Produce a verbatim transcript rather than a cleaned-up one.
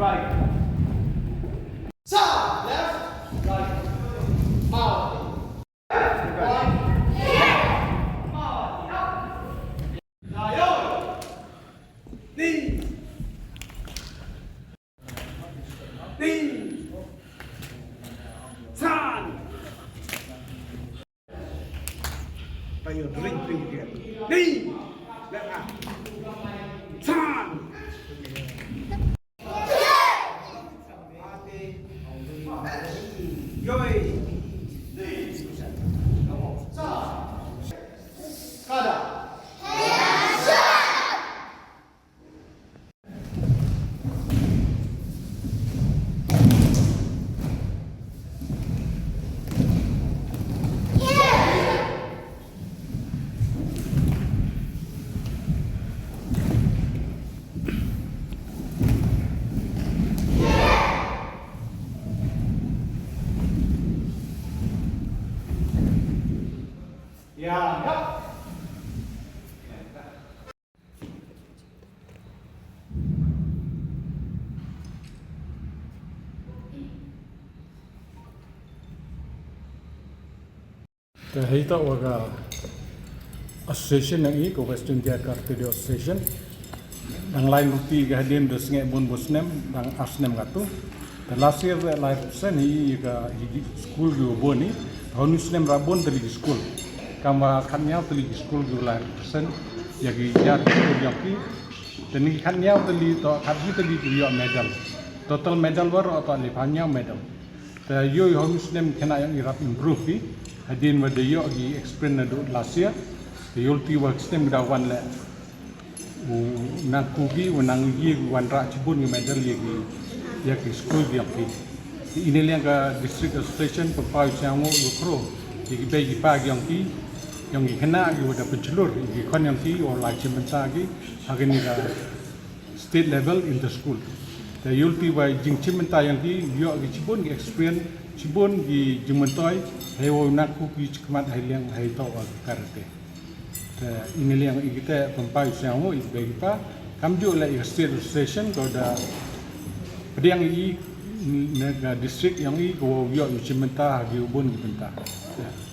Right. Sa, left, right. Forward. Right. Forward. Down. Knees. Knees. Turn. Tayo, drink, drink, drink. Knees. Left arm. Turn. Te hei ta wa ka association nang i ka West India Karate Do Association. Nang lai luti ka hadien da sngeh bun bun snem, nang ar snem ka tu. Te last year da lai percent hi ka hi school ki bun ni. Hau ni snem ra bun tali ki school. Kam wa khat nyaw tali ki school ki lai percent ya ki ya ki school ya ki. Te ni khat nyaw tali to khat ki tali ki yo medal. Total medal wa ro to li phan nyaw medal. Te yoh hau ni snem kena yang irap improve ki. Hadien wa da yo ki experience na do last year. Te yoh ti wa snem da wan le. U nang ku ki, u nang ye ki wan ra chibun ki medal ye ki, ya ki school ki yang ki. Ini liang ka district association pempai siang ngo yo kro. Ye ki bei ki pa ki yang ki, yang ki kena ki wa da penchelur, ye ki kon yang ki, o lai chimenta ki, ha kani ka state level inter school. Te yoh ti wa jing chimenta yang ki, yo ki chibun ki experience, chibun ki jingmentoi, hei wa nang ku ki chikmat hei liang hei to wa karate. Te ini liang i kita pempai siang i bagi pa kam ju le i state association ko da pediang i ne ka district yang i ko yo i chimenta ha ki bun ki benta. Te.